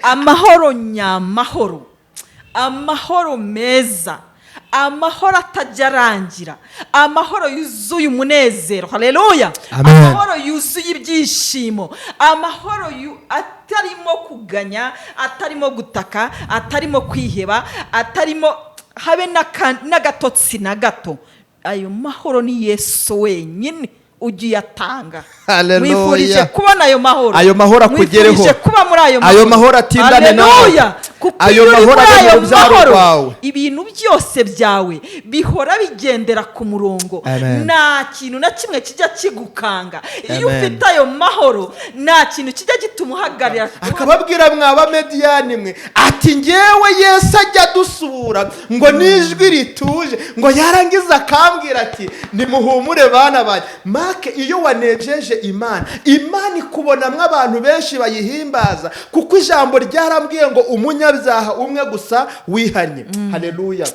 Amahoro nyamahoro, amahoro meza, amahoro atajya arangira, amahoro yuzuye umunezero, haleluya. Amen. Amahoro yuzuye ibyishimo, amahoro atarimo kuganya, atarimo gutaka, atarimo kwiheba, atarimo habe n'agatotsi na gato. Ayo mahoro ni Yesu wenyine ujya uyatanga. Haleluya. Mwifurije kubona ayo mahoro. Ayo mahoro akugereho. Mwifurije kuba muri ayo mahoro. Ayo mahoro atindane nawe. Haleluya. Kuko Ayo iyo uri mahoro muri abe mu ayo rubyaro mahoro, rwawe. ibintu byose byawe bihora bigendera ku murongo. Amen. Nta kintu na kimwe kijya kigukanga iyo Amen. ufite ayo mahoro. Nta kintu kijya gituma uhagarara. Akababwira: "Mwaba Mediyani mwe," ati: "Ngewe Yesu ajya adusura ngo n'ijwi rituje, ngo yarangiza akambwira ati: 'Nimuhumure bana banjye.'" Make iyo wanejeje Imana, Imana ikubonamo abantu benshi bayihimbaza, kuko ijambo ryarambwiye ngo umunyabyaha umwe gusa wihanye, haleluya.